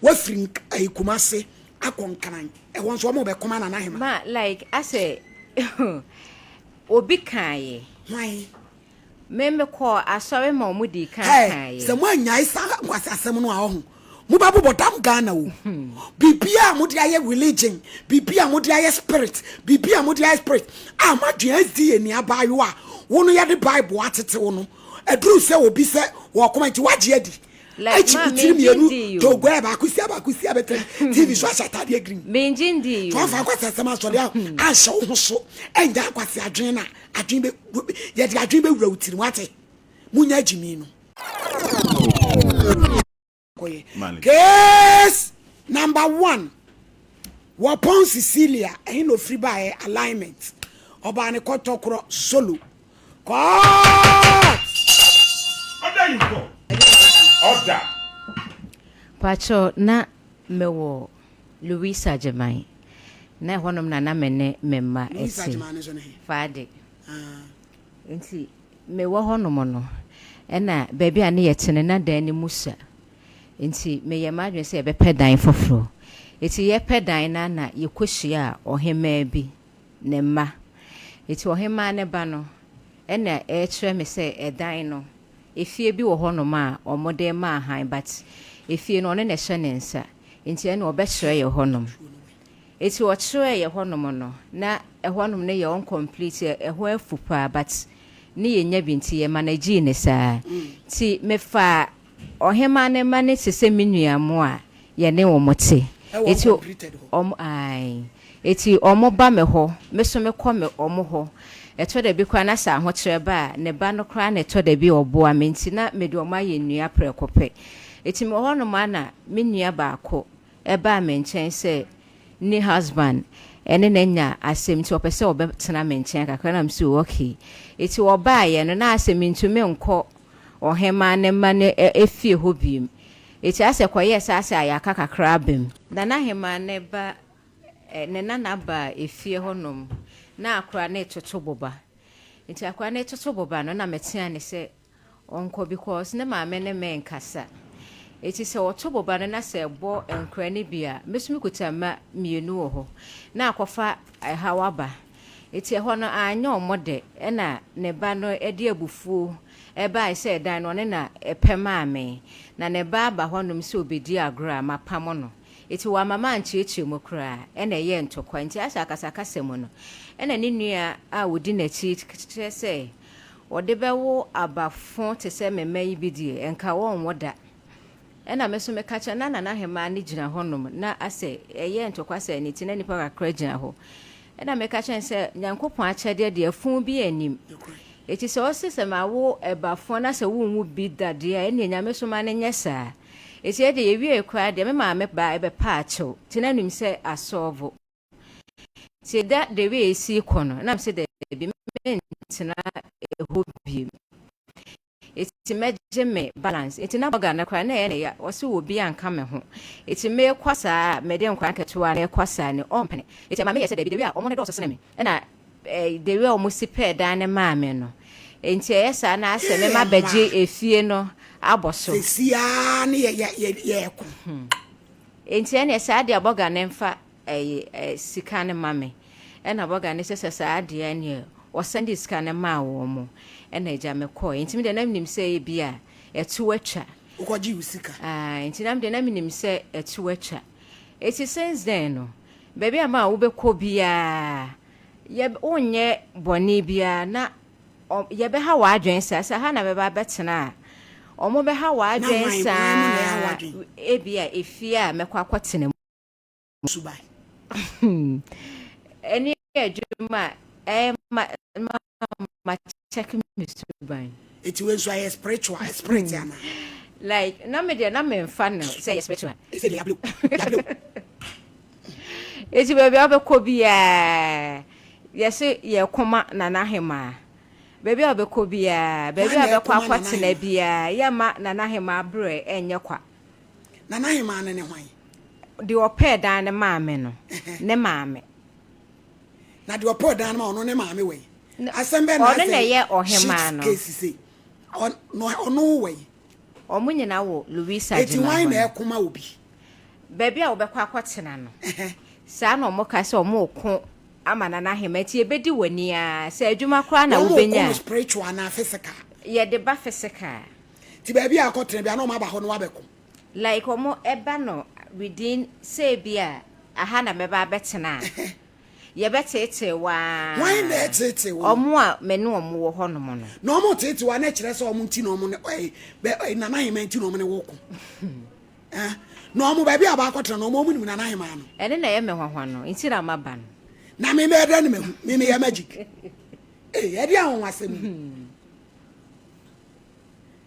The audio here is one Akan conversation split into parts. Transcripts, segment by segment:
Wafiri ayi Kumase akɔ Nkran, ɛhɔ nso wɔn bɛkoma Nana Hema. Ma like asɛ obi kaeɛ. Hwan? Me mekɔɔ asɔre ma ɔmo dii kan Hey, kaeɛ. sɛ mo anyae saa nkwasi asɛm no a ɔho mo bɛ bobɔ dam Ghana o. Biribiara a mo de ayɛ religion, biribiara a mo de ayɛ spirit, biribiara a mo de ayɛ spirit a mo adwene adi yɛ ni abaayewa a wo no yɛde Bible atete wo no. Aduru sɛ obi sɛ wɔkoma nti wagye adi. Like Akyi ma tiri mengye mmienu ndii o. togoɛ baako sia baako sia bɛtɛ TV so ahyɛ ataadeɛ green. Mengye ndii So o. afa nkwasi asɛm asɔre a anhyɛ wo ho so ɛngya nkwasi adwene na adwene bɛ yɛde adwene bɛwura wo tirim wate munya agyimi no kɔyɛ Malik. Case number one, wɔpɔn Cecilia ɛhe na ofiri baeɛ? Alignment ɔbaa ne kɔtɔkorɔ solo court. Order you go. Order. Pacho, na mewɔ Louis Agyeman. Na ɛhɔnom na na me ne me mma Louis ɛte. Agyeman no so ne he? Faade. Ah. Nti mewɔ hɔnom no, ɛna baabi a ne yɛte no na dan no mu sua. Nti meyɛ m'adwene sɛ yɛbɛpɛ dan foforɔ. Nti yɛpɛ dan no na yɛkɔhyia a ɔhemaa bi ne mma. Nti ɔhemaa ne ba no ɛna ɛkyerɛ me sɛ ɛdan no efie bi wɔ hɔnom a ɔmode ma ahan, but efie no ɔno na ɛhyɛ ne nsa, nti ɛna ɔbɛkyerɛ yɛ hɔnom. Eti ɔkyerɛ yɛ hɔnom no, na ɛhɔnom no yɛ incomplete, ɛhɔ afu paa, but ne yɛnya bi nti yɛ manage ne saa. Nti mefa ɔhemaa ne mma ne te sɛ me nua mo a yɛne wɔn te. Ɛwɔ Eti uncompleted hɔ. Ɔmo ae, eti ɔmo ba me hɔ, me so mekɔ me ɔmo hɔ. Ɛtɔ da bi koraa na sɛ ahokyerɛ ba a, ne ba no koraa na ɛtɔ da bi ɔboa me, nti na mede ɔmo ayɛ nnua prɛko pɛ. Eti mewɔ hɔnom a na me nua baako ɛbaa me nkyɛn sɛ ne husband ɛne n'anya asɛm, nti ɔpɛ sɛ ɔbɛtena me nkyɛn kakra, na msi okay. Eti ɔbaeɛ no na asɛ mentumi nkɔ ɔhemaa ne mma no efie hɔ biem. Eti asɛ kɔyɛɛ sɛ asɛ ayaka kakra abam. Nana hemaa ne ba ne nana ba efie hɔnom na akora ne toto boba. Nti akora ne toto boba no na metea ne sɛ ɔnkɔ because ne maame ne me nkasa. Eti sɛ ɔto boba no na sɛ ɛbɔ nkora no bi a, me nso mekuta mma mmienu wɔ hɔ na akɔfa ɛhaw aba. Eti ɛhɔ no anyɛ ɔmo dɛ, ɛna ne ba no de abufuo ɛbae sɛ ɛdan no ɔne na ɛpɛ maa me na ne ba aba hɔnom sɛ obedi agorɔ a mapam no. Eti wama mankyerɛkyerɛ mu koraa, ɛna ɛyɛɛ ntɔkwa. Nti asɛ akasakasa mu no, ɛna ne nua a odi n'akyi kyerɛ sɛ ɔde bɛwo abafo te sɛ me mma yi bi deɛ, ɛnka wɔnwo da. Ɛna me nso meka kyerɛ na Nana Hemaa no gyina hɔnom na asɛ ɛyɛɛ ntɔkwa sɛ ne ti na nipa kakra gyina hɔ. Ɛna meka kyerɛ no sɛ Nyankopɔn akyɛdeɛ deɛ ɛfo bi anim. Eti sɛ ɔse sɛ mawo ɛbafo na sɛ wonwu bi da deɛ a, ɛneɛ Nyame so ma no nyɛ saa. Eti ɛdeɛ yɛwie koraa deɛ, me maame baa ɛbɛpa akyɛw. Nti na nim sɛ asɔɔvo. Nti da the way esi kɔ no, na mese daabi, mentena ɛhɔ biem. Eti mɛgye me balance. Eti na bɔga no koraa na ɛyɛ ne ya. Ɔse wɔ bi anka me ho. Eti mekɔ saa a, mede nkwadaa nketewa na ɛkɔ saa ne ɔmpene. Eti ɛma meyɛ sɛ daabi, the way a ɔmo no dɔɔso sene me. Ɛna the way a ɔmo si pɛɛ dan no maa me no. Nti ɛyɛ saa na asɛ mema bɛgye efie no abɔ so. Sesiaa ne yɛ yɛ yɛɛko. Nti ɛneɛ saa deɛ bɔga no mfa ɛyi sika no ma me. Ɛna bɔga no sɛ sɛ saa deɛ ɛneɛ ɔsan de sika no maa wɔn mo. Ɛna agya me kɔɔ. Nti me deɛ na menim sɛ ebi a ɛto atwa. Wokɔgye wo sika. Ah, nti na me deɛ na menim sɛ ɛto atwa. Eti since then no, baabi a ma wobɛkɔ biara, yɛ wonyɛ bɔne biara na yɛbɛha w'adwene saa sɛ ha na bɛba abɛtena a, ɔmo bɛha Na w'adwene hwan hwan mu na ɛha saa w'adwene? Ebi a efie a mɛkɔ akɔtena mu. Suban. Ɛne adwuma a ɛyɛ ma check me suban. Eti wei nso ayɛ spiritual spirit ana? Like na me deɛ na memfa no sɛ ɛyɛ spiritual. Ɛsɛ deɛ yablew yablew. Eti baabi a wobɛkɔ biara, yɛse yɛkɔma Nana Hemaa. Baabi a wobɛkɔ biara, baabi Hwan a na wobɛkɔ ɛkɔma Nana akɔtena Hemaa? biara, yɛma Nana Hemaa berɛ ɛnyɛ kwa. Nana Hemaa no ne hwan? Deɛ ɔpɛɛ dan no maa me no, ne maame. Na deɛ ɔpɛɛ dan no ma ɔno ne maame wɔ yi? Asɛm bɛn na Ɔno na asɛ ɛyɛ ɔhemaa shit no. case sei? Ɔno wɔ yi? Ɔmo nyinaa wɔ Louisa Eti gyina hwan hɔ na no. ɛkoma obi? Baabi a wobɛkɔ akɔtena no, saa na wɔka sɛ wɔreko ama Nana Ahemaa nti yɛbɛdi w'ani ara sɛ adwuma koraa na Wɔn wobɛnya reko no a. spiritual anaa physical? Yɛde ba physical. Nti baabi a akɔtena biara na wɔn aba hɔ na wɔabɛko? Like wɔn ɛba no within sɛ ebi a aha na mɛba abɛtena a, yɛbɛteetee wo ara. Hwan na ɛteetee wo no? Wɔn a me ne wɔn wɔ hɔnom no. Na wɔn reteetee wo a na ɛkyerɛ sɛ wɔn nti na wɔn ne ɛɛ bɛ ɛɛ Nana Ahemaa nti na wɔn ne wo ko. Eh, na wɔn baabi a baakɔtena no wɔn nim Nana Ahemaa no. Ɛno na ɛyɛ me hwahwa no, nti na maba no. Na me mɛyɛ dɛn na mahu? Me meyɛ magic. Ee, ɛde anwanwasɛm yi.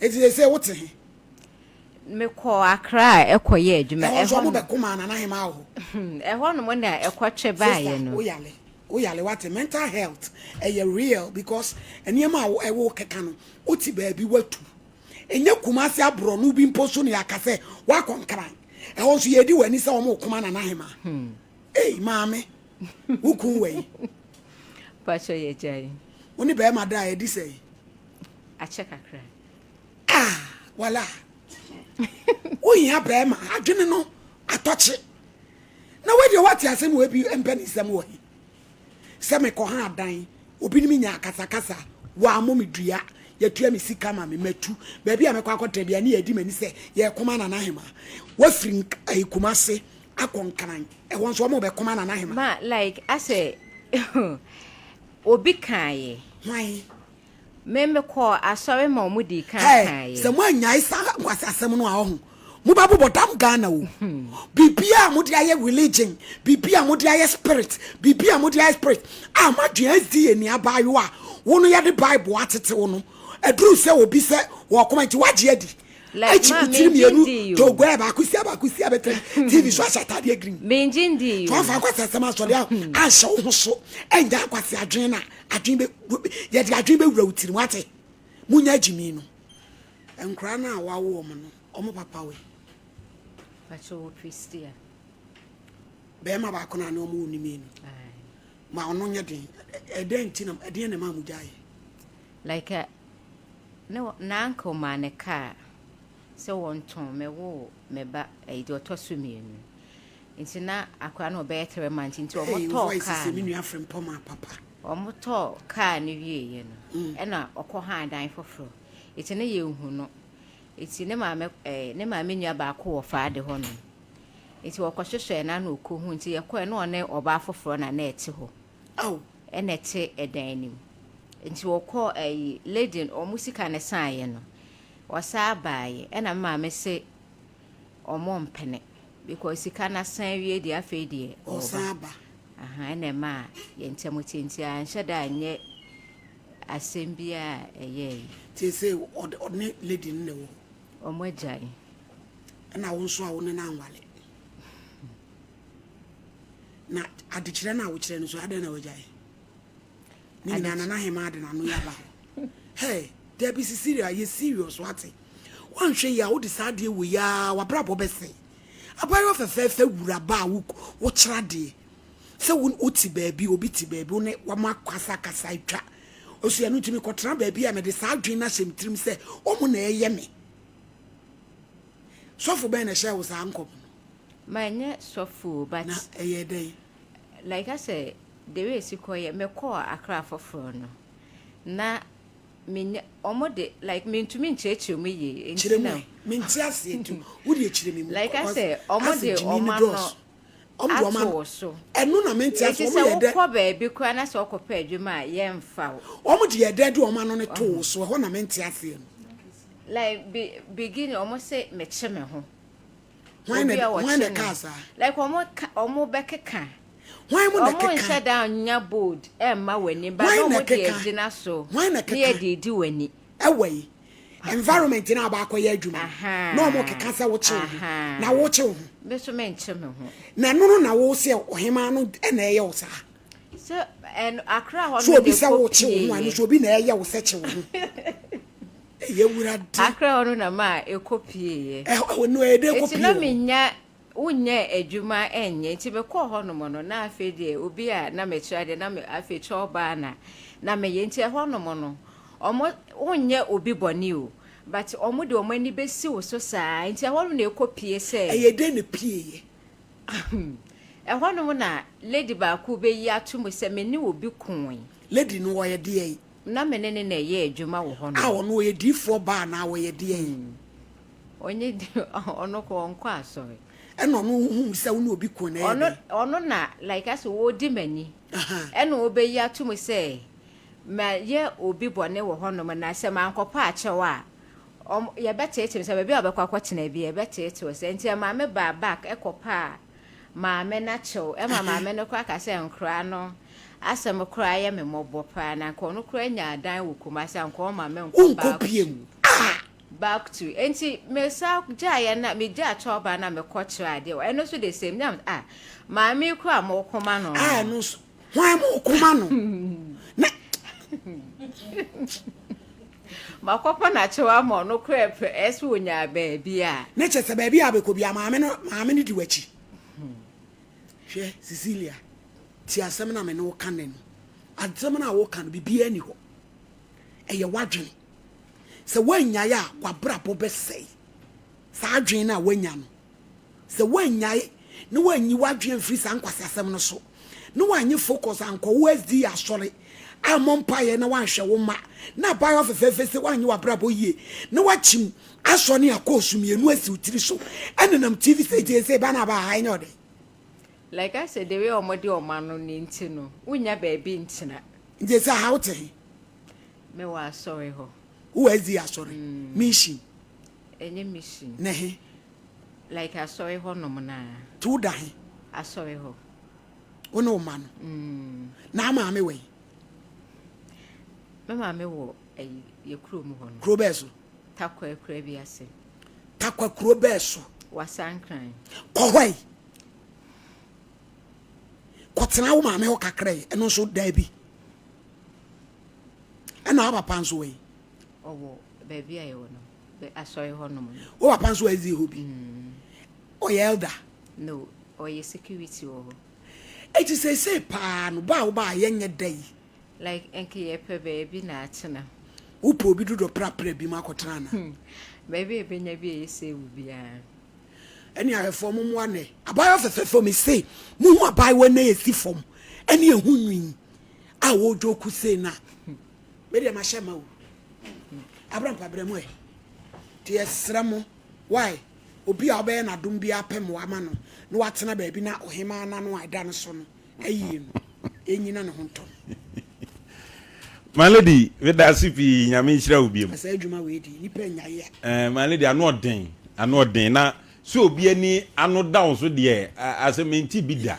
Eti sɛ sɛ wote he? Mekɔɔ Accra ɛkɔyɛ adwuma. Ɛhɔ nso wɔn bɛko maa Nana Ahemaa wɔ hɔ. Ɛhɔ nom na ɛkɔtwe baeɛ no. Sister, woyale, woyale wate. Mental health ɛyɛ real because nneɛma a ɛwɔ keka no, wote baabi watu. Ɛnyɛ Kumasi aborɔno bi mpo so na yɛaka sɛ woakɔ Nkran. Ɛhɔ nso yɛredi w'ani sɛ wɔn reko ma Nana Ahemaa. Ei, maame, wo kun wɔ yi? Pakyɛ yɛ gyae. Wo ne bɛrima da a ɛdi sɛn? Akyɛ kakra. Ah, wala. Wohia bɛrima, adwene no atɔkye. Na wei deɛ woate asɛm wɔ bi mpɛ ne nsɛm wɔ he? Sɛ mekɔ ha adan, obi ne me nya akasakasa, wɔammɔ me dua, yɛatua me sika ma me, matu. Baabi a mɛkɔ akɔtena bia ne yɛadi m'ani sɛ yɛrekoma Nana Ahemaa. Woafiri eh, Kumase akɔ Nkran, ɛhɔ nso wɔn bɛkoma Nana Ahemaa. Ma like asɛ obi kaeɛ. Hwan? Me mekɔɔ asɔre ma ɔmo dii kan Hey, kaeɛ. sɛ moannyae saa nkwaseasɛm no a ɔho mobɛbobɔ dam Ghana o. Biribiaa a mode ayɛ religion, biribiaa a mode ayɛ spirit, biribiaa a mode ayɛ spirit a moadwen SD ani abaayewa a wo no yɛde Bible atete wo no aduru sɛ obi sɛ wɔkoma nti woagye adi. Like Akyi ma wo tiri mengye mmienu ndii o. togoɛ baako sia baako sia bɛtɛ TV so ahyɛ ataadeɛ green. Mengye ndii So o. amfa nkwaseasɛm asɔre a anhyɛ wo ho so ɛngya nkwase adwene no a Adwene bɛ yɛde adwene bɛwura wo tirim wate munya agyimi no. Nkwadaa no a wawo wɔn no wɔn papa wɛ. Pakyɛ wɔ Christia. Bɛrima baako na ne wɔn wɔ ne mmienu. Ma ɔno nyɛ den ɛdɛn nti na ɛdeɛn na ɛma mo gyaeɛ. Like eh, ne na uncle maa ne kaa sɛ wɔntɔn mɛwo me ba ɛyi deɛ ɔtɔ so mmienu. Nti na akwadaa no ɔbɛyɛ 3 months nti Hey, wɔn wo tɔɔ voice kaa sɛ me no. nua Frimpong papa. Wɔn tɔɔ kaa no wieeɛ no ɛna ɔkɔ haa dan foforɔ. Nti ne yɛn hu no. Nti ne maame ɛɛ ne maame nua baako wɔ faade hɔ nom. Nti wɔkɔ hwehwɛɛ no ana ɔkɔ hu nti yɛkɔɛ na ɔne ɔbaa foforɔ na na ɛte hɔ. Aw. Ɛna ɛte ɛdan no mu. Nti wɔkɔ ɛyi lady no wɔn sika no saeɛ no ɔsaa baeɛ ɛna me maame se wɔn mpene. Because sika no asan awie deɛ afei deɛ ɔsan aba. Aha ɛna ɛma yɛn ntam te nti anhyɛ da anyɛ asɛm biara a ɛyɛ yi. Te sɛ ɔne lady no na ɛwɔ hɔ. Wɔn agyae. Ɛna wo nso a wo ne no anwale. Na adekyerɛ no a wokyerɛ no so adɛn na wagyae? Ne nyinaa Nana Hemaa de n'ano yi aba hɔ. Hey, dabi Cecilia, yɛ serious wate. Woanhwɛ yie a wode saa adeɛ wei ara w'abrabɔ bɛsɛe. Abaayewa fɛfɛɛfɛ wura ba a wokyerɛ adeɛ sɛ wote baabi, obi te baabi, wo ne wɔn akasakasa atwa. Ɔsi ɛno nti mekɔtena baabi a mede saa adwene no ahyɛ me tirim sɛ wɔn na ɛyɛ me. Sɔfo bɛn na ɛhyɛɛ wo saa nkɔm no? Manyɛ sɔfo o, but. Na ɛyɛ dɛn? Like asɛ the way esi kɔ yɛ me kɔɔ Accra foforɔ no na me nya ɔmo de like me ntumi nkyerɛkyerɛ mu yie nti Kyerɛ mu na ɛ me nte aseɛ nti wo deɛ kyerɛ me mu like cause asɛ ɔmo asɛ de gyimi ɔmo no ano dɔɔso ɔmo de ɔmo ato ano wo so ɛno na me nte eti aseɛ ɔmo sɛ yɛ dɛ wokɔ baabi koraa na sɛ ɔkɔ pɛ adwuma a yɛnfa wo. Ɔmo de yɛ dɛ de ɔmo ano no to wo so ɛhɔ na me nte aseɛ no. Like be beginning ɔmo se mekye me ho. Hwan na Obi a hwan wɔkye na no. ɛkaa saa? Like wɔn ka wɔn bɛkeka. Hwan mu na Wɔn ɛkeka? nhyɛ da nya bold ɛmma w'ani ba na Hwan na wɔn de ɛkeka? agyina so Hwan na ne ɛkeka? yɛ de di w'ani. Ɛwɔ yi environment na aba akɔyɛ adwuma no na wɔn keka sɛ wokye wo ho na wokye wo ho. Me nso menkye me ho. Na ɛno no na wo sɛ ɔhemaa no ɛna ɛyɛ wo saa. Sɛ ɛno akra hɔ So no obi de sɛ kɔ wokye wo ho a ɛno pieeɛ. so obi na ɛyɛ wo sɛ kye wo ho. Ɛyɛ Awurade. Akra hɔ no na ma ɛkɔ pieeɛ. Ɛhɔ no ɛyɛ dɛ kɔ Nti pie na wɔ. menya wonyɛ adwuma ɛnyɛ nti mekɔɔ hɔ nom no na afei deɛ obi a na mekyerɛ adeɛ na me afei kyɛw baa na na meyɛ nti ɛhɔ nom no ɔmo wonyɛ obi bɔne o But wɔn de wɔn ani bɛsi wo so saa nti ɛhɔ nom na ɛkɔ pie sɛ. Ɛyɛ dɛn na ɛpieeɛ? Ɛhɔ nom na lady baako bɛyi ato mu sɛ me ne obi koe. Lady no ɔyɛ deɛn? Na me ne no na ɛyɛ adwuma wɔ hɔ nom. A ɔno ɔyɛ diifoɔ baa anaa ɔyɛ deɛn? Ɔnyɛ di ɔno kɔ ɔnkɔ asɔre. Ɛna ɔno ohuu sɛ wo ne obi ko na ɛyɛ dɛn? Ɔno na like asɛ ɔredi m'ani. Ɛna ɔbɛyi ato mu sɛ mayɛ obi bɔne wɔ hɔnom na sɛ mankɔpɔ akyɛw a ɔm yɛbɛteete me sɛ baabi a ɔbɛkɔ akɔtena bi yɛbɛteete wo sɛ nti ɛmaa me baa back ɛkɔpaa maame no akyɛw ɛma maame no koraa ka sɛ nkoraa no asɛm koraa yɛ me mmɔbɔ paa na nka ɔno koraa nya adan wɔ Kumasi a nka ɔma me nkɔ back to. Back to enti me sa gyaeɛ na me gyaa kyɛw na me kɔ kyerɛ adeɛ ɛno nso the same na ah maame yi koraa mo koma no. Ah ɛno nso hwan mo koma no na. Makɔpɔ na kyɛw ama ɔno koraa pɛ ɛsɛ onyaa baabi a. Ne kyɛ sɛ baabi a bɛkɔ bi a maame no maame no di w'akyi. Hwɛ Cecilia ti asɛm na me ne wo ka nnɛ no asɛm no a woka no biribiara ni hɔ ɛyɛ w'adwene. Sɛ woannyae a, w'abrabɔ bɛsɛe. Saa adwene no a woanya no, sɛ woannyae na woanyi w'adwene amfiri saa nkwaseasɛm no so, na woannye focus ankɔ wo SDA asɔre, ammɔ mpaeɛ na woanhwɛ wo mma, na abaayewa fɛfɛɛfɛ sɛ woanyɛ w'abrabɔ yie, na woakyim asɔ ne akɔɔsu mmienu asi wo tiri so nenam TV sɛ sɛ ba no aba ha ɛnyɛ ɔdɛn? Like I said, the way wɔde wɔn ano no nti no, wonnya baabi ntena. Nti sɛ ha wote he? Me wɔ asɔre hɔ. Wo wɔ SDA asɔre? Mission? Ɛnyɛ mission. Ne he? Like asɔre hɔ nom naa. Ti wo da he? Asɔre hɔ. Wo ne wo ma no? Mm. Na maame wɔ he? Me maame wɔ ɛyi yɛ kuro mu hɔ no. Kuro bɛɛ so? Takwa kura bi ase. Takwa kuro bɛɛ so? Wasankran. Kɔ hɔ yi. Kɔtena wo maame hɔ kakra yi, ɛno nso daabi. Ɛna wo papa nso wɔ yi? Ɔwɔ baabi a yɛwɔ no, asɔre hɔ nom no. Wo papa nso wɔ SDA hɔ bi? Mm. Ɔyɛ elder? No, ɔyɛ security wɔ hɔ. Eti seesei paa no, ba a woba a yɛnyɛ da yi. Like nka yɛpɛ baabi na atena. Wopɛ obi dodɔ prapra bi mu akɔtena ana? Hmm. Baabi a ebenya bi a ɛyɛ sɛ ewu biara. Ɛne ahwɛfoɔ mo mmoa nɛ. Abaayewa fɛfɛɛfɛ me se mo hu abaayewa nɛ esi fam ɛne ehu nwi a wɔredwoku sei no a, me deɛ mahyɛ ma o. Abrampa brɛ mu ɛ. Nti yɛsrɛ mo, why? Obi a wobɛyɛ no adom biara pɛ mmoa ama no na watena baabi na ɔhemaa no ano a ɛda no so no ayie no, ɛnyina ne ho ntɔ no. My lady, meda ase pii, Nyame nhyira wo biom. Saa adwuma wei deɛ, nipa nyae a. Eh, my lady, ano ɔden, ano ɔden, na sɛ obi ani ano da wo so deɛ, asɛ mente bi da.